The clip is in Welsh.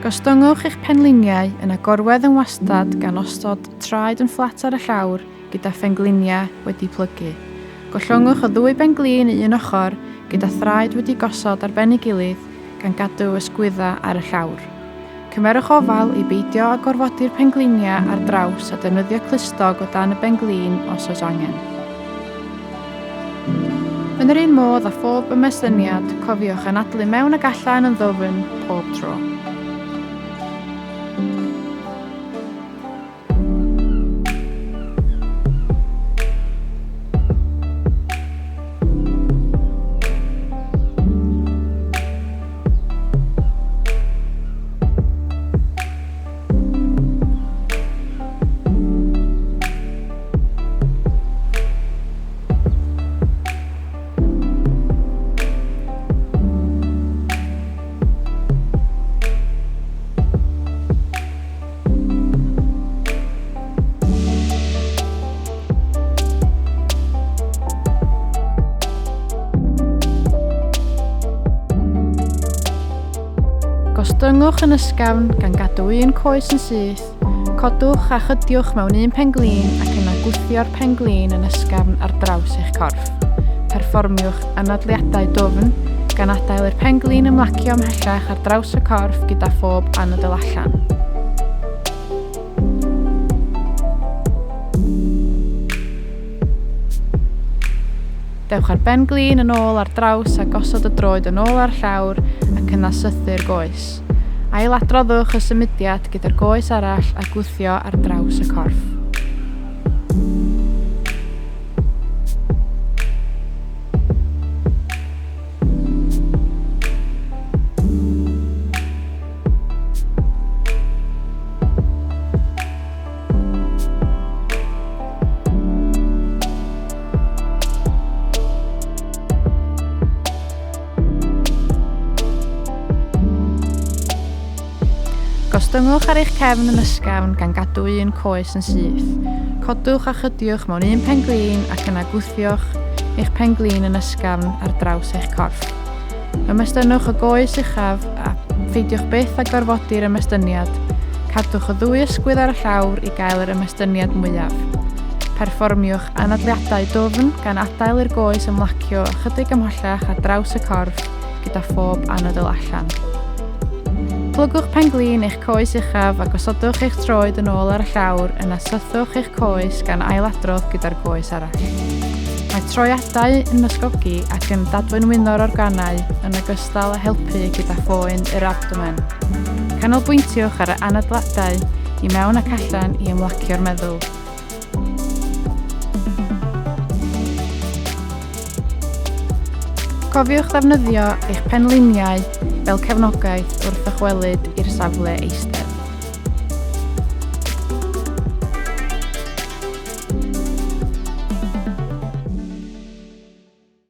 Gostyngwch eich penliniau yna gorwedd yn wastad gan osod traed yn fflat ar y llawr gyda phengliniau wedi plygu. Gollwngwch y ddwy ben-glin i un ochr gyda thraed wedi gosod ar ben ei gilydd gan gadw ysgwydda ar y llawr. Cymerwch ofal i beidio â gorfodi'r pengliniau ar draws a defnyddio clustog o dan y ben-glin os oes angen. Yn yr un modd â phob ymestyniad, cofiwch anadlu mewn ac allan yn ddwfn pob tro. Gostyngwch yn ysgafn gan gadw un coes yn syth, Codwch a chydiwch mewn un pen-glin ac yna gwthio'r pen-glin yn ysgafn ar draws eich corff. Perfformiwch anadliadau dwfn, gan adael i'r pen-glin ymlacio ymhellach ar draws y corff gyda phob anadl allan. Dewch â'r ben-glin yn ôl ar draws a gosod y droed yn ôl ar llawr ac yna sythu'r goes. Ailadroddwch y symudiad gyda'r goes arall a gwthio ar draws y corff. Gostyngwch ar eich cefn yn ysgafn gan gadw un coes yn syth. Codwch a chydiwch mewn un pen-glin ac yna gwthiwch eich pen-glin yn ysgafn ar draws eich corff. Ymestynnwch y goes uchaf a pheidiwch byth â gorfodi'r ymestyniad. Cadwch y ddwy ysgwydd ar y llawr i gael yr ymestyniad mwyaf. Perfformiwch anadliadau dwfn gan adael i'r goes ymlacio ychydig ymhellach ar draws y corff gyda phob anadl allan. Plygwch pen-glin eich coes uchaf a gosodwch eich troed yn ôl ar y llawr, yna sythwch eich coes gan ailadrodd gyda'r goes arall. Mae troiadau yn ysgogi ac yn dadwenwyno'r organau yn ogystal â helpu gyda phoen yr abdomen. Canolbwyntiwch ar y anadladau i mewn ac allan i ymlacio'r meddwl. Cofiwch ddefnyddio eich penliniau fel cefnogaeth wrth ddychwelyd i'r safle eistedd.